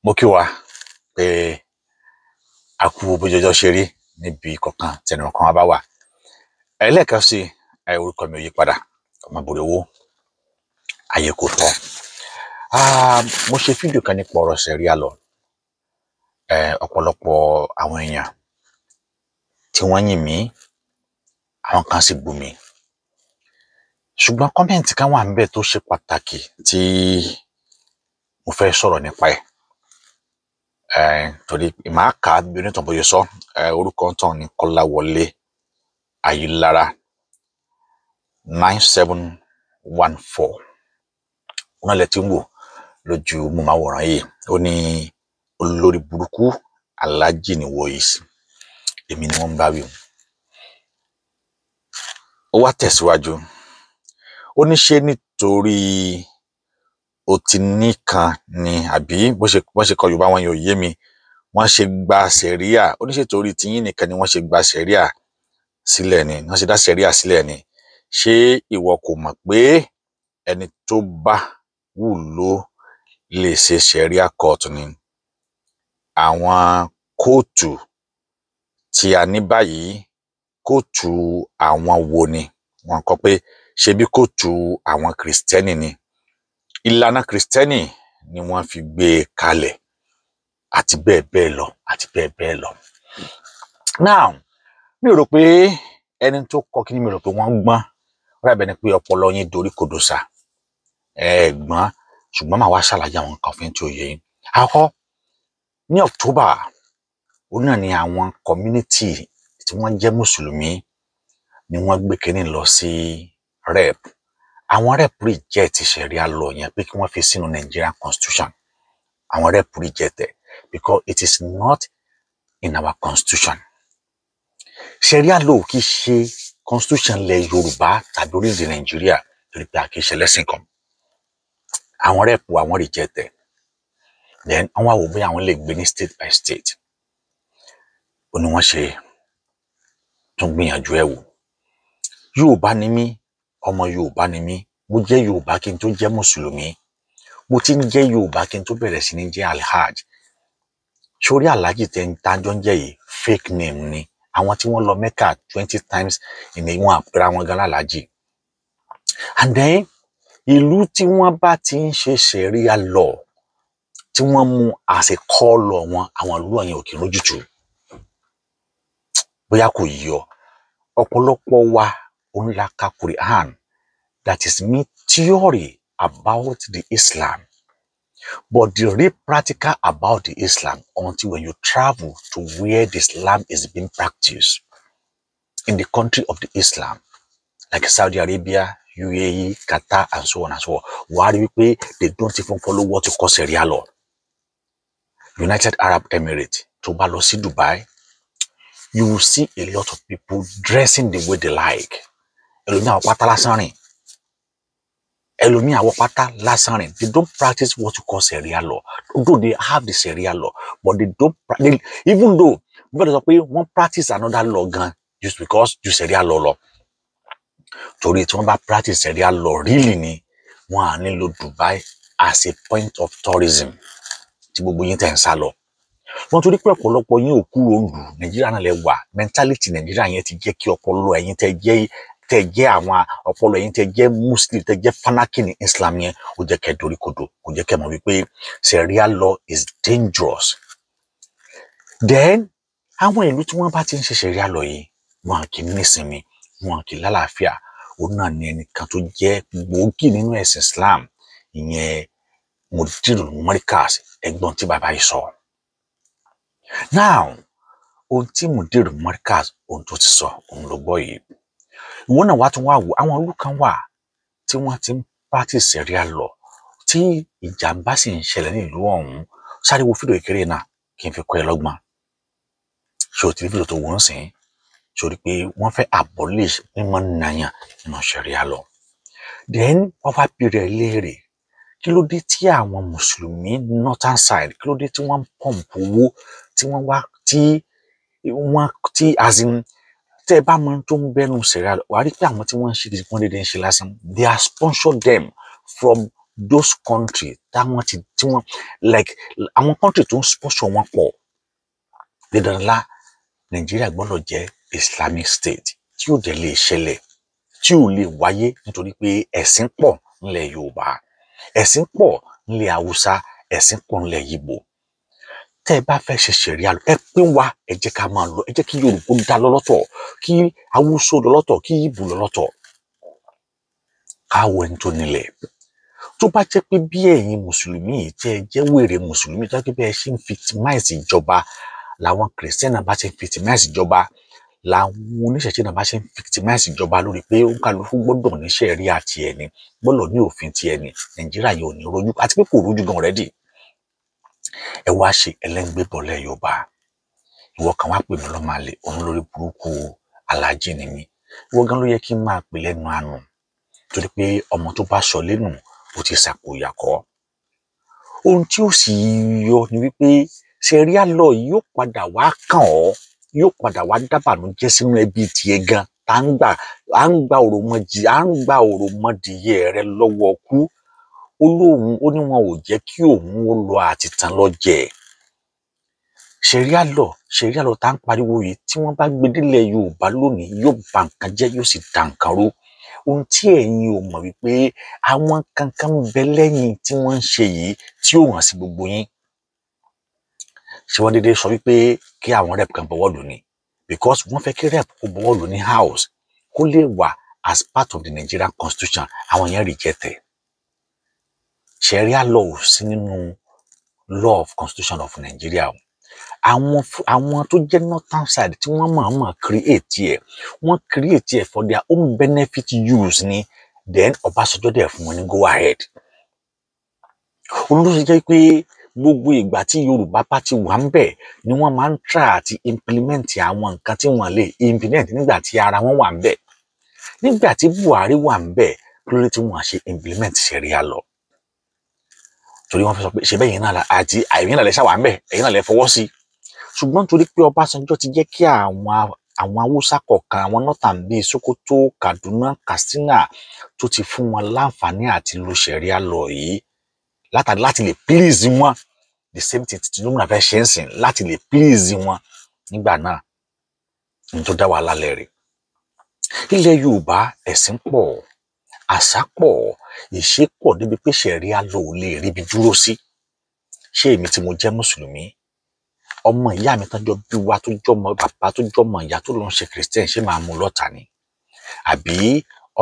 Mo kí wa pé a kú bójú ọjọ́ ṣe rí níbi kọ̀ọ̀kan tẹnu kan wa bá wà. Ẹlẹ́ẹ̀kan sí ẹ, orúkọ mi ò yí padà, Ọmọbùrẹ̀ owó ayé kò tọ́. Mo ṣe fídíò kan nípa ọ̀rọ̀ Sharia law. Ọ̀pọ̀lọpọ̀ àwọn èèyàn tí wọ́n yìn mí, àwọn kan sì bú mi. Ṣùgbọ́n comment kan wà níbẹ̀ tó ṣe pàtàkì tí mo fẹ́ sọ̀rọ̀ nípa ẹ̀. Torí màá kà á bí onítàn bóyá sọ. Orúkọ tán ni Kọ́láwọlé Ayélára 9714. Wọn lẹ ti ń wò lójú mọ̀máwòrán yìí. Ó ní olórí burúkú aláàjì ni wọ́ọ̀yìí, èmi ni wọ́n ń bá wí. Ó wá tẹ̀síwájú, ó ní ṣé nítorí ó ti nìkan ni àbí bó ṣe kọ Yorùbá wọn yóò yé mi, wọ́n ṣe gba sẹ̀ríà. Ó ní ṣé torí tiyín nìkan ni wọ́n ṣe gba sẹ̀ríà sílẹ̀ ni wọ́n ṣe dá sẹ̀ríà sílẹ̀ ni? Ṣé ìwọ kò mọ̀ pé ẹni tó bá wù ló lè ṣe sẹ̀ríà court ni? Àwọn kóòtù tí a ní báyìí, kóòtù àwọn wo ni? Wọ́n kọ pé ṣebí kóòtù àwọn Kìrìsìtẹ́nì ni, ìlànà Kìrìsìtẹ́nì ni wọ́n fi gbé e kalẹ̀, àti bẹ́ẹ̀ bẹ́ẹ̀ lọ, àti bẹ́ẹ̀ bẹ́ẹ̀ lọ. Now, mi ò rò pé ẹni tó kọ kí ni, mi rò pé wọ́n gbọ́n. Ó dàbí ẹni pé ọpọlọ yín dorí kodò sá, ẹ gbọ́n. Ṣùgbọ́n màá wá ṣàlàyé àwọn nǹkan fún yín tí ó yé yín. Àkọ́kọ́, ní October, òun náà ni àwọn community tí wọ́n jẹ́ mùsùlùmí ni wọ́n gbé kínní lọ sí rep. Àwọn rep reject Sharia law yẹn pé kí wọ́n fi sínú Nigerian constitution. Àwọn rep reject ẹ̀ because it is not in our constitution. Sharia law kì í ṣe constitution ilẹ̀ Yorùbá tàbí orílẹ̀-èdè Nàìjíríà, torí pé a kì í ṣe lẹ́sìn kan. Àwọn rep, àwọn reject ẹ̀. Then àwọn àwò bóyá àwọn lè gbé ní state by state. Ó ní wọ́n ṣe tún gbìyànjú ẹ̀ wò. Yorùbá ni mí, ọmọ Yorùbá ni mí. Mo jẹ́ Yorùbá kí n tó jẹ́ mùsùlùmí. Mo ti ń jẹ́ Yorùbá kí n tó bẹ̀rẹ̀ sí ní jẹ́ Alhaj. Sórí Alhaji tẹ́ ń tájọ́ ń jẹ́ yìí, fake name ni. Àwọn tí wọ́n lọ Mecca 20 times ìní wọn àpẹẹrẹ àwọn gan lálàájì. And then, ìlú tí wọ́n bá ti ń ṣe Sharia law, tí wọ́n mú as a core law wọn, àwọn ìlú yẹn ò kì í rójútùú. Bóyá kò yí ọ, ọ̀pọ̀lọpọ̀ wa òun la ka Quran, that is me theory about the Islam, but the real practical about the Islam, until when you travel to where the Islam is being practiced in the country of the Islam, like Saudi Arabia, UAE, Qatar and so on and so on, wàá rí wípé they don't even follow what you call Sharia law. United Arab Emirates, tó bá lọ sí Dubai, you will see a lot of people dressing the way they like. Ẹlòmíì àwọn pátá lásán rìn, ẹlòmíì àwọn pátá lásán rìn. They don't practice what you call Sharia law, although they have the Sharia law, but they don't even though mo fẹ́ sọ pé wọ́n practice another law gan just because ju Sharia law lọ, torí tí wọ́n bá practice Sharia law really ni, wọ́n á nílò Dubai as a point of tourism tí gbogbo yín tẹ̀ ń sá lọ. Wọ́n torí pé ọ̀pọ̀lọpọ̀ yín ò kúrò ń lù Nàìjíríà náà lẹ wà. Mentality Nàìjíríà yẹn ti jẹ́ kí ọpọlọ ẹ̀yin tẹ́ jẹ́ àwọn ọpọlọ ẹ̀yin tẹ́ jẹ́ Muslim, tẹ́ jẹ́ fanatic ní Islam yẹn, ó jẹ́ kẹ́ dorí kodò, kò jẹ́ kẹ́ mọ̀ wípé Sharia law is dangerous. Then, àwọn ìlú tí wọ́n bá ti ń ṣe Sharia law yìí, wọn kì í nísinmi, wọn kì í lálàáfíà. Òun náà ni ẹnìkan tó jẹ́ gbòógì nínú ẹ̀sìn Islam, ìyẹn Mudirul Markaz, ẹ̀gbọ́n tí bàbá yìí sọ. Now, ohun tí Mudirul Markaz, ohun tó ti sọ, òun ló gbọ́ yìí. Ìwọ náà wá tún wá wò, àwọn ìlú kan wà tí wọ́n ti ń practice Sharia law tí ìjàmbá sì ń ṣẹlẹ̀ ní ìlú ọ̀hún. Sáré wo fídíò kékeré náà kí n fi kọ́ ẹ lọ́gbọ́n. Ṣé o ti rí fídíò tó wọ́n sìn? Ṣé o rí pé wọ́n fẹ́ abolish mímọ́ nàyàn nínú Sharia law? Then wọ́n wá bèèrè léèrè, kí ló dé tí àwọn mùsùlùmí northern side, kí ló dé tí wọ́n ń pump owó, tí wọ́n wá tí wọ́n tí, as in, tẹ́ ẹ bá mọ tó ń bẹ́nu Sharia law, wàá rí pé àwọn tí wọ́n ń ṣe, wọ́n dédé ń ṣe lásán. They are sponsor them from Those country táwọn ti tí wọ́n like àwọn country tó ń sponsor wọn pọ̀. Dandan ńlá Nàìjíríà gbọ́dọ̀ jẹ́ Islamic state, tí ò dẹ̀ lè ṣẹlẹ̀, tí ò lè wáyé, nítorí pé ẹ̀sìn pọ̀ nílẹ̀ Yorùbá, ẹ̀sìn pọ̀ nílẹ̀ Haúsá, ẹ̀sìn pọ̀ nílẹ̀ Yíbò. Tẹ́ ẹ bá fẹ́ ṣe ṣẹ̀ríà, ẹ pín wa, ẹ jẹ́ ká máa lọ, ẹ jẹ́ kí Yorùbá dá lọ lọ́tọ̀, kí Haúsá lọ lọ́tọ̀, kí Yíbò lọ lọ́tọ̀, káwọ ẹni tó nílẹ̀. Tó bá jẹ́ pé bí ẹ̀yin mùsùlùmí yìí tẹ́ ẹ jẹ́ wèrè mùsùlùmí, tó jẹ́ pé bí ẹ ṣe ń victimize ìjọba làwọn Christian náà bá ṣe ń victimize ìjọba, làwọn oníṣẹ̀ṣe náà bá ṣe ń victimize ìjọba lórí pé òǹkàlùkù gbọ́dọ̀ ní ṣẹ̀ríà tiẹ̀ ni, gbọ́dọ̀ ní òfin tiẹ̀ ni, Nàìjíríà yìí ò ní rojú, àti pé kò rojú gan already. Ẹ wá ṣe ẹlẹ́ngbẹ́bọ̀lẹ̀ Yorùbá. Ìwọ kan wá pè mí lọ́mọ àlè, òun lórí burúkú alájí ni mí. Ìwọ gan ló yẹ kí n máa pè lẹ́nu àánú, torí pé ọmọ tó bá sọ lẹ́nu ó ti ṣàkóyàkọ́. Ohun tí ó sì yọ ni wípé ṣẹ̀ríà law yóò padà wá kàn ọ́, yóò padà wá dábànújẹ́ sínú ẹbí tiẹ̀ gan. Tá ń gbà à ń gba òròmọdì, à ń gba òròmọdìyẹ rẹ lọ́wọ́ kú. Ó lóun ó ní wọn ò jẹ́ kí òun ó lọ àtìtàn lọ jẹ. Ṣẹ̀ríà law, ṣẹ̀ríà law tá ń pariwo yìí, tí wọ́n bá gbé délẹ̀ Yorùbá lónìí, yóò ba nǹkan jẹ́, yóò sì da nǹkan rú. Ohun tí ẹ̀yin ò mọ̀ wípé àwọn kankan ń bẹ lẹ́yìn tí wọ́n ń ṣe yìí tí ó hàn sí gbogbo yín. Ṣé wọ́n déédéé sọ wípé kí àwọn rep kan bọwọ́ lù ni? Because wọ́n fẹ́ kí rep kó bọwọ́ lù ní house, kó lè wà as part of the Nigerian constitution. Àwọn yẹn reject ẹ̀. Sharia law ò sí nínú law of constitution of Nigeria o. Àwọn tó jẹ́ northern side tí wọ́n mọ̀ọ́mọ̀ create ẹ̀, wọ́n create ẹ̀ for their own benefit use ni. Then Ọbásanjọ́ dẹ̀ fún wọn ní go ahead. Òun ló ṣe jẹ́ pé gbogbo ìgbà tí Yorùbá bá ti wà ń bẹ̀ ni wọ́n máa ń try àti implement àwọn nǹkan tí wọ́n lè implement nígbà tí ara wọn wà ń bẹ̀. Nígbà tí Buhari wà ń bẹ̀, kí ló dé tí wọ́n ṣe implement Sharia law? Torí wọ́n fẹ́ sọ pé ṣe bẹ́ẹ̀ yẹn náà àti ẹ̀yin náà lẹ ṣáà wà ń bẹ̀, ẹ̀yin náà lẹ fọwọ́ sí. Ṣùgbọ́n torí pé Ọbásanjọ́ ti jẹ́ kí àwọn Haúsá kọ̀ọ̀kan, àwọn northern bíi Sokoto, Kaduna, Katsina, tó ti fún wọn láǹfààní àti lo Sharia law yìí látàrí láti lè please wọn, the same thing tí Tinubu náà fẹ́ ṣe ń sìn láti lè please wọn nígbà náà ní tó dá wàhálà lẹ́rìí. Ilẹ̀ Yorùbá, ẹ̀sìn pọ̀, àṣà pọ̀, ìṣe pọ̀, débi pé Sharia law ò lè ríbi dúró sí. Ṣé èmi tí mo jẹ́ mùsùlùmí, ọmọ ìyá mi tán jọ bí wa, tó jọmọ bàbá, tó jọmọ ìyá, tó lọ ń ṣe Christian, ṣé máa mú lọ́tà ni? Àbí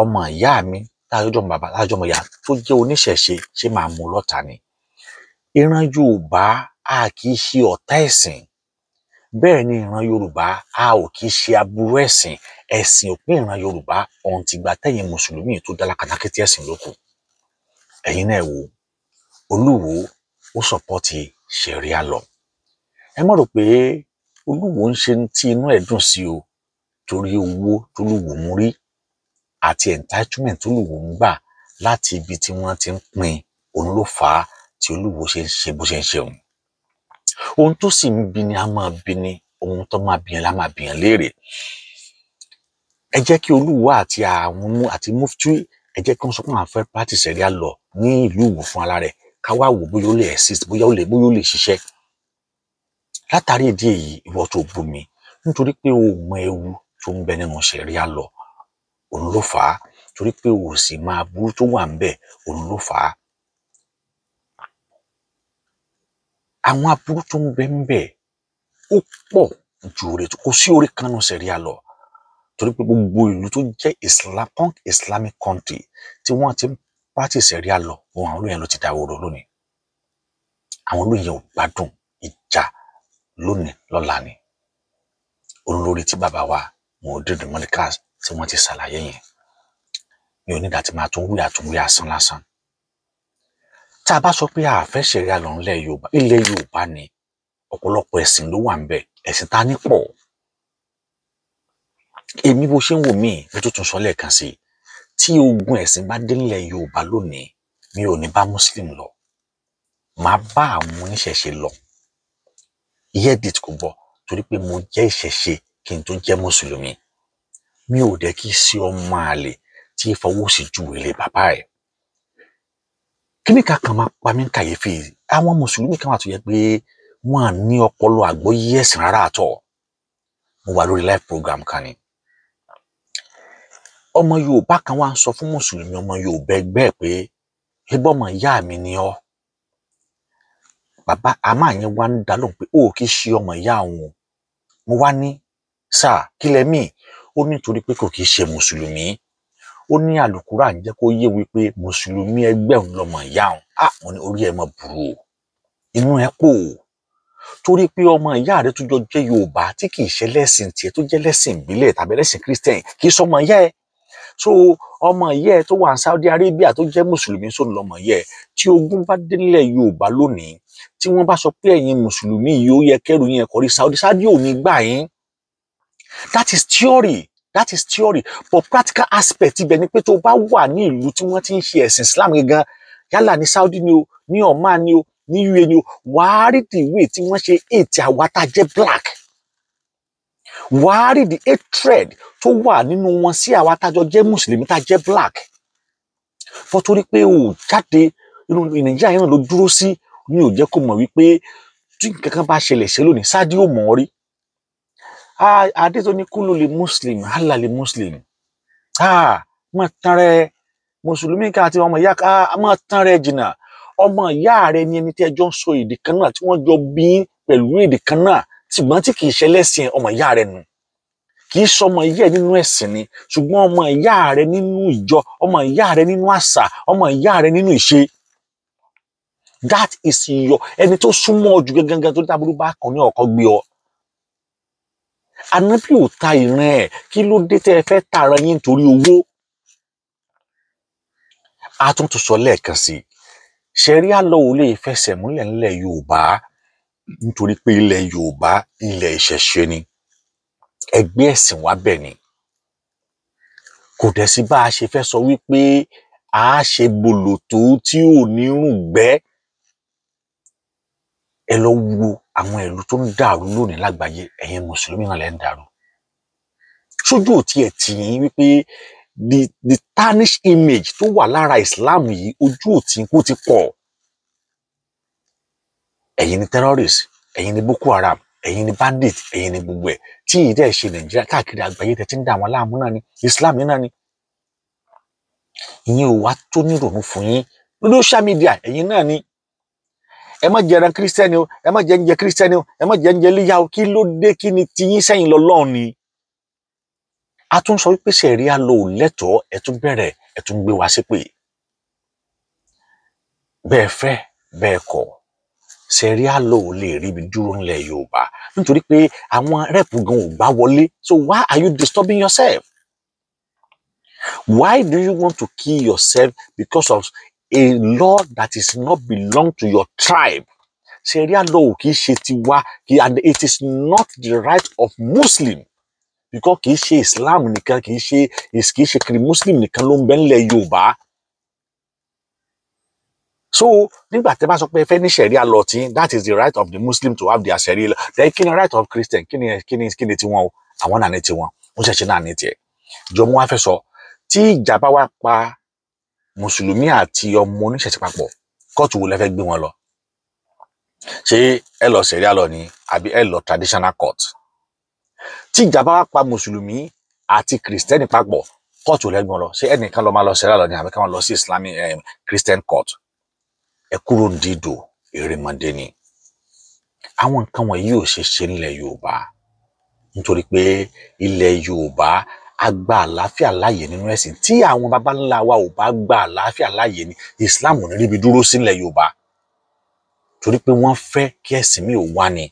ọmọ ìyá mi tájọ́ ọmọ bàbá, tájọ́ ọmọ ìyá, tó jẹ́ oníṣẹ̀ṣe, ṣé máa mú lọ́tà ni? Ìran Yorùbá, a kì í ṣe ọ̀tá ẹ̀sìn. Bẹ́ẹ̀ ni ìran Yorùbá, a ò kì í ṣe aburú ẹ̀sìn. Ẹ̀sìn ò pín ìran Yorùbá ọ̀hún. Ti gba tẹ̀yìn mùsùlùmí tó dá lákatákítí ẹ̀sìn ló kù. Ẹ̀yin náà wò, Olúwo ó support Sharia law. Ẹ má rò pé Olúwo ń ṣe tí inú ẹ̀ dùn sí o, torí owó tólúwo ń rí àti entitlement tólúwo ń gbà láti ibi tí wọ́n ti ń pín, òun ló fà á tí Olúwo ṣe ń ṣe bó ṣe ń ṣe òun. Ohun tó sì ń bi ni a máa bi ni, ohun tó máa bìyàn la máa bìyàn léèrè. Ẹ jẹ́ kí Olúwo àti àwọn àti mufti, ẹ jẹ́ kí wọ́n sọ pé àwọn fẹ́ practice Sharia law ní ìlú Ìwó fún ara rẹ̀, ká wá wò bóyá ó lè exist, bóyá ó lè ṣiṣẹ́. Látàrí ìdí èyí, ìwọ tó bú mi nítorí pé o mọ ewu tó ń bẹ nínú Sharia law, òun ló fà á. Torí pé o sì máa burú tó wà ń bẹ, òun ló fà á. Àwọn aburú tó ń bẹ ń bẹ ó pọ̀ ju oore tó, kò sí oore kan nínú Sharia law, torí pé gbogbo ìlú tó jẹ́ Islamic country tí wọ́n ti ń practice Sharia law, òun àwọn olóyè ló ti dáwòrò lónìí. Àwọn olóyè ò gbádùn, ìjà lónìí lọ́la ni. Òun lórí tí bàbá wa Muhammadu Malikas tí wọ́n ti ṣàlàyé yẹn, mi ò ní ìdá tí máa tún wí àtúnwí asán lásán. Tá a bá sọ pé a fẹ́ Sharia law ńlẹ̀ Yorùbá, ilẹ̀ Yorùbá ni ọ̀pọ̀lọpọ̀ ẹ̀sìn ló wà ń bẹ, ẹ̀sìn tá a ní pọ̀. Èmi bó ṣe ń wò mí, mo tún tún sọ lẹ́ẹ̀kan sí i, tí ogun ẹ̀sìn bá dé nílẹ̀ Yorùbá lónìí, mi ò ní bá Muslim lọ, màá bá àwọn oníṣẹ̀ṣe lọ. Yẹ́dìt kò gbọ́, torí pé mo jẹ́ ìṣẹ̀ṣe kí n tó jẹ́ mùsùlùmí. Mi ò dẹ̀ kí sí ọmọ àlè tí fọwọ́ sí ju ilé bàbá ẹ̀. Kíní kan máa pa mí kàyéfì, àwọn mùsùlùmí kan wà tó yẹ pé wọn à ní ọpọlọ àgbọ́yé ẹ̀sìn rárá àtọ̀. Mo wà lórí live program kan ni, ọmọ Yorùbá kan wá ń sọ fún mùsùlùmí ọmọ Yorùbá ẹgbẹ́ ẹ̀ pé ẹbọ ọmọ ìyá mi ni ọ́. Bàbá àmà yẹn wá ń dá lóhùn pé ó kì í ṣe ọmọ ìyá òun. Mo wá ní sáà kí lẹ mí? Ó ní torí pé kò kì í ṣe mùsùlùmí. Ó ní àlùkùrá ń jẹ́ kó yé wípé mùsùlùmí ẹgbẹ́ òun lọmọ ìyá òun. Á mo ní orí ẹ mọ burú o, inú ẹ kò o, torí pé ọmọ ìyá rẹ tó jọ jẹ́ Yorùbá tí kì í ṣe lẹ́sìn tiẹ̀ tó jẹ́ lẹ́sìn ìbílẹ̀ tàbí lẹ́sìn Christian kì í sọmọ ìyá ẹ. So ọmọ ìyá ẹ tó wà ní Saudi Arabia tó jẹ́ mùsùlùmí sóun lọmọ ìyá ẹ. Tí ogun bá délẹ̀ Yorùbá lónìí, tí wọ́n bá sọ pé ẹ̀yin mùsùlùmí yìí ó yẹ kẹ́rù yẹn kọrí Saudi, Saudi ò ní gbà yín. That is theory, that is theory, but practical aspect ibẹ̀ ni pé tó bá wà ní ìlú tí wọ́n ti ń ṣe ẹ̀sìn Islam gangan, yálà ní Saudi ni o, ní Oman ni o, ní UAE ni o, wàá rí the way tí wọ́n ṣe hate àwa tá a jẹ́ black, wàá rí the hatred tó wà nínú wọn sí àwa tá a jọ jẹ́ mùsùlùmí tá a jẹ́ black. Fọ́ torí pé o jáde inú Nàìjíríà yẹn náà ló dúró sí ní ò jẹ́ kó mọ̀ wípé tí nǹkan kan bá ṣẹlẹ̀ ṣe lónìí, Saudi ò mọ̀ ọ́ rí. Adé tó ní kúlù lè muslim, Allah lè muslim, má tán rẹ mùsùlùmí kan àti ọmọ ìyá kan, má tán rẹ jìnnà. Ọmọ ìyá rẹ ni ẹni tí ẹjọ́ ń sọ èdè kan náà, tí wọ́n jọ bí pẹ̀lú èdè kan náà, ṣùgbọ́n tí kì í ṣe lẹ́sìn ọmọ ìyá rẹ nù. Kì í ṣọmọ ìyá ẹ nínú ẹ̀sìn ni, ṣùgbọ́n ọmọ ìyá rẹ nínú ìjọ, ọmọ ìyá rẹ nínú àṣà, ọmọ ìyá rẹ nínú ìṣe. That is your ẹni tó súnmọ́ ọ jù gangan tó dábúrú bá kàn ní ọkọ gbé ọ. Ànábì ò ta ìran ẹ̀, kí ló dé tẹ́ ẹ fẹ́ tààrà yín nítorí owó? A tún tún sọ lẹ́ẹ̀kan sí i, ṣẹ̀ríà law ò lè fẹsẹ̀ múlẹ̀ ńlẹ̀ Yorùbá nítorí pé ilẹ̀ Yorùbá ilẹ̀ ìṣẹ̀ṣe ni, ẹgbẹ́ ẹ̀sìn wa bẹ̀ ni. Kò dẹ̀ sí bá a ṣe fẹ́ sọ wípé a ṣe bòlòtó tí ò ní rùn gbẹ́. Ẹ lọ wo àwọn ìlú tó ń dàrú lónìí lágbàáyé, ẹ̀yin mùsùlùmí náà lẹ́ ń dàrú. Sójú ò tiẹ̀ tì yín wípé the tarnished image tó wà lára Islam yìí, ojú ò tí kò ti pọ̀. Ẹ̀yin ni terrorist, ẹ̀yin ni Boko Haram, ẹ̀yin ni bandit, ẹ̀yin ni gbogbo ẹ̀ tí ìdẹ́ ẹ̀ ṣe Nàìjíríà káàkiri àgbáyé tẹ̀ tí ń dà wọ́n láàmú náà ni Islam yìí náà ni. Ìyẹn ò wá tó nírònú fún yín lórí social media. Ẹ̀yin náà ni ẹ má jẹ ẹran kírísítẹ́nì o, ẹ má jẹ oúnjẹ kírísítẹ́nì o, ẹ má jẹ oúnjẹ léyà o. Kí ló dé? Kí ni tiyín sẹ́yìn lọ́lọ́run ni? A tún sọ wípé ṣẹ̀ríà law ò lẹ́tọ̀ọ́, ẹ tún bẹ̀rẹ̀, ẹ tún gbé wa ṣépè. Bẹ́ẹ̀ fẹ́ bẹ́ẹ̀ kọ̀, ṣẹ̀ríà law ò lè ríbi dúró ńlẹ̀ Yorùbá nítorí pé àwọn rep gan ò gbá wọlé. So why are you disturbing yourself? Why do you want to kill yourself because of a law that is not belong to your tribe? Sharia law kì í ṣe tiwa, and it is not the right of Muslim, because kì í ṣe Islam nìkan, kì í ṣe kiri Muslim nìkan ló ń bẹ ńlẹ̀ Yorùbá. So nígbà tẹ́ bá sọ pé ẹ fẹ́ ní Sharia law tí, that is the right of the Muslim to have their Sharia law, then kí ni right of Christian? Kí ni tiwọn o? Àwọn náà ní tiwọn, wọ́n ṣẹ̀ṣẹ̀ náà ní tiẹ̀. Jọ mú wá fẹ́ sọ, tí ìjà bá wá pa mùsùlùmí àti ọmọ oníṣẹ̀ṣe papọ̀, kóòtù wo lẹ fẹ́ gbé wọn lọ? Ṣé ẹ lọ Sharia law ni àbí ẹ lọ traditional court? Tí ìjà bá wá pa mùsùlùmí àti kìrìsìtẹ́nì papọ̀, kóòtù wo lẹ gbé wọn lọ? Ṣé ẹnìkan lọ máa lọ Sharia law ni àbí káwọn lọ sí Islamic Christian court? Ẹ kúrò ń dídò erémọdé ni. Àwọn nǹkan wọ̀nyí ò ṣe ṣe nílẹ̀ Yorùbá nítorí pé ilẹ̀ Yorùbá a gba àlàáfíà láàyè nínú ẹ̀sìn. Tí àwọn baba ńlá wa ò bá gba àlàáfíà láàyè ni, Islam ò ní ríbi dúró sílẹ̀ Yorùbá, torí pé wọ́n fẹ́ kí ẹ̀sìn mi ò wá ni.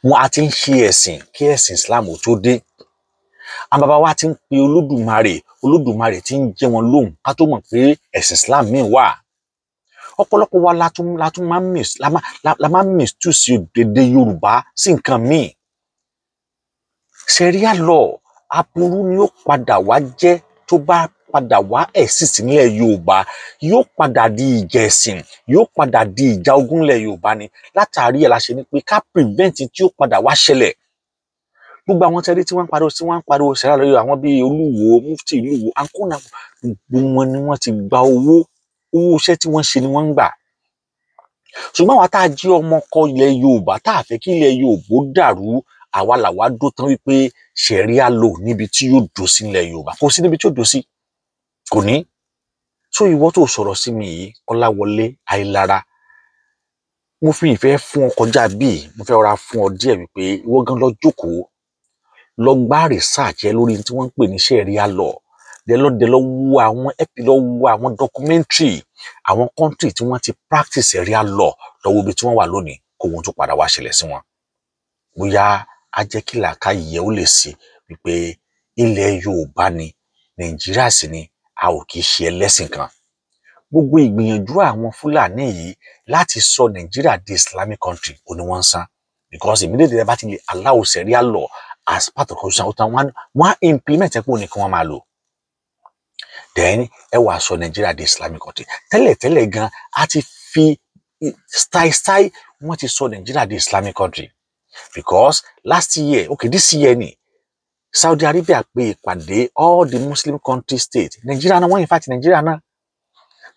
Wọn a ti ń ṣe ẹ̀sìn kí ẹ̀sìn Islam ò tó dé. Àwọn baba wa ti ń pe Olódùmarè, Olódùmarè ti ń jẹ́ wọn lóhùn ká tó mọ̀ pé ẹ̀sìn Islam míì wà. Ọ̀pọ̀lọpọ̀ wa la tún máa ń miss la máa ń miss tú sí èdè Yorùbá sí nǹkan míì. Sharia law, aburú ni ó padà wá jẹ́. Tó bá padà wá exist nílẹ̀ Yorùbá, yóò padà di ìjà ẹ̀sìn, yóò padà di ìjà ogun nílẹ̀ Yorùbá ni. Látàrí ẹ̀ la ṣe ni pé ká prevent tí ó padà wá ṣẹlẹ̀. Gbogbo àwọn tẹ́lẹ̀ tí wọ́n ń pariwo Sharia law, àwọn bíi Olúwo, mufti ìlú Ìwó ankona, gbogbo wọn ni wọ́n ti gba owó. Owó iṣẹ́ tí wọ́n ṣe ni wọ́n ń gbà. Ṣùgbọ́n àwa tá a jí ọmọ kọ ilẹ̀ Yorùbá, tá a fẹ́ kí ilẹ̀ Yorùbá dàrú, àwa làwa dó tán wípé ṣẹ̀ríà lò níbi tí yóò dó sí ilẹ̀ Yorùbá. Kò sí níbi tí yóò dó sí, kò ní. So ìwọ tó sọ̀rọ̀ sí mi yìí, Kọ́láwọlé Ayélára, mo fi ìfẹ́ fún ọ kọjá bíi, mo fẹ́ rọra fún ọ díẹ̀ wípé ìwọ gan lọ jókòó, lọ gbá research ẹ lórí tí wọ́n ń pè ní ṣẹ̀ríà law. Dẹ lọ wo àwọn epi, lọ wo àwọn documentary àwọn country tí wọ́n ti practice ṣẹ̀ríà law, lọ wo ibi tí wọ́n wà lónìí, kó wọn tó padà wá ṣẹlẹ̀ sí wọn. Bóyá á jẹ́ kí làákàyè ẹ ó lè sí wípé ilẹ̀ Yorùbá ni, Nàìjíríà sì ni, a ò kì í ṣe ẹlẹ́sìn kan. Gbogbo ìgbìyànjú àwọn Fúlàní yìí láti sọ Nàìjíríà di Islamic country ò ní wọ́n ń san, because immediately ẹ bá ti lè allow ṣẹ̀ríà law as part of constitution, ó tán, wọ́n á implement ẹ̀ pé òun ni kí wọ́n máa lò. Then ẹ wàá sọ Nàìjíríà di Islamic country. Tẹ́lẹ̀tẹ́lẹ̀ gan a ti fi style style wọ́n ti sọ Nàìjíríà di Islamic country, because last year, okay, this year ni Saudi Arabia pé ìpàdé all the Muslim country states. Nàìjíríà náà, wọ́n invite Nàìjíríà náà.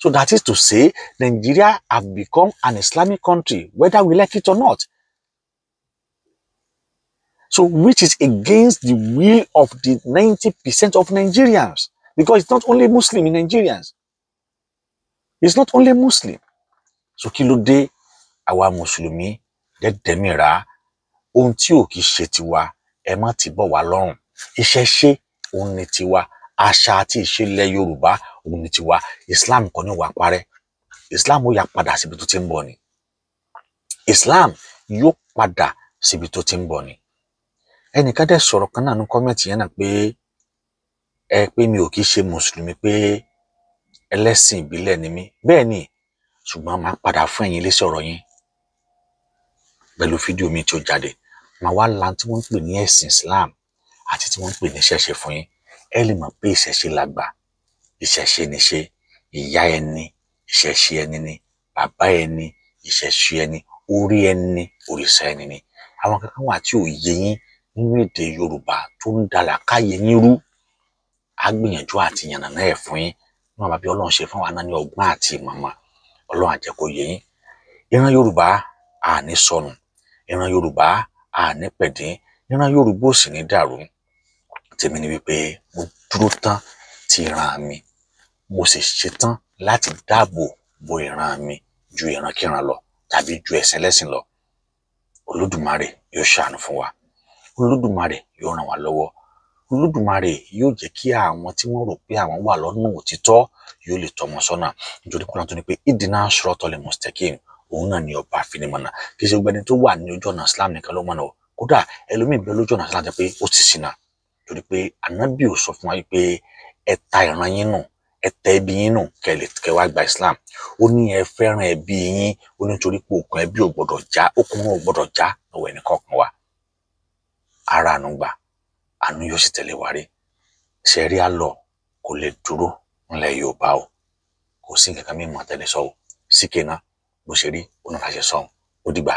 So that is to say, Nigeria have become an Islamic country, whether we like it or not. So which is against the will of the 90% of Nigerians, because it's not only Muslim in Nigerians. It's not only Muslim. So kí ló dé àwa Mùsùlùmí dẹ́dẹ́mìírà ohun tí ò kì í ṣe tiwa, ẹ má ti bọ̀ wá lọ́rùn. Ìṣẹ̀ṣe òun ni tiwa, àṣà àti ìṣẹ̀lẹ̀ Yorùbá òun ni tiwa. Islam kọ́ ní wàá parẹ́. Islam ó yà padà síbi tó ti ń bọ̀ ni. Islam yóò padà síbi tó ti ń bọ̀ ni. Ẹnìkan dẹ̀ sọ̀rọ̀ kan náà ní comment yẹn náà pé ẹ pé mi ò kì í ṣe mùsùlùmí, pé ẹlẹ́sìn ìbílẹ̀ ni mí. Bẹ́ẹ̀ ni, ṣùgbọ́n máa padà fún ẹ̀yin lésì ọ̀rọ̀ yín pẹ̀lú fídíò mi tí ó jáde. Màá wá la tí wọ́n ń pè ní ẹ̀sìn Islam àti tí wọ́n ń pè ní ìṣẹ̀ṣe fún yín. Ẹ lè mọ̀ pé ìṣẹ̀ṣe làgbà, ìṣẹ̀ṣe níṣe, ìyá ẹni ìṣẹ̀ṣe ẹni ni, bàbá ẹni ìṣẹ̀ṣe ẹni, orí ẹni òrìṣà ẹni ni. Àwọn kankan wà tí ò yé yín nínú èdè Yorùbá tó ń da làákàyè yín rú. Á gbìyànjú àti yànnàná ẹ̀ fún yín níwọ̀n bá bí Ọlọ́run ṣe fún wa náà ní ọgbọ́n àti ìmọ̀mọ́. Ọlọ́run á jẹ́ kó yé yín. Ìran Yorùbá à ní sọnù, ìran Yorùbá à ní pẹ̀dín, ìran Yorùbá ò sì ní dàrú. Tèmi ni wípé mo dúró tán ti ìran mi, mo sì ṣetán láti dáàbò bo ìran mi ju ìrankíran lọ tàbí ju ẹ̀sìn ẹlẹ́sìn lọ. Olódùmarè yóò ṣàánú fún wa, Olódùmarè yóò ràn wá lọ́wọ́, Olódùmarè yóò jẹ́ kí àwọn tí wọ́n rò pé àwọn wà lọ́nà òtítọ́ yóò lè tọ́ wọn sọ́nà, nítorí pé Ọlọ́run tó ní pé ìdínà siratal mustaqim, òun náà ni ọba àfinimọ̀nà. Kì í ṣe gbogbo ẹni tó wà ní ojú ọ̀nà Islam nìkan ló mọ̀nà o. Kódà ẹlòmíì bẹ lójú ọ̀nà Islam jẹ́ pé ó ti ṣìnà, torí pé Ànábì ò sọ fún wa pé ẹ ta ìran yín nù, ẹ tẹ ẹbí yín nù kẹ́ wá gba Islam. Ó ní ẹ fẹ́ràn ẹbí yín, ó ní torí pé okùn ẹbí ò gbọdọ̀ já, okùn wọn ò gbọdọ̀ já lọ́wọ́ ẹnì kọ̀ọ̀kan wa. Ara àánú gbà, àánú yóò sì tẹ̀lé wa rí. Ṣẹ̀ríà law kò lè dúró ńlẹ̀ Yorùbá o. Kò sí nǹkan kan mímọ́ tẹ́lẹ̀ sọ o. Síkè náà bó ṣe rí, ó náà láṣẹ sọ. Ó dìgbà.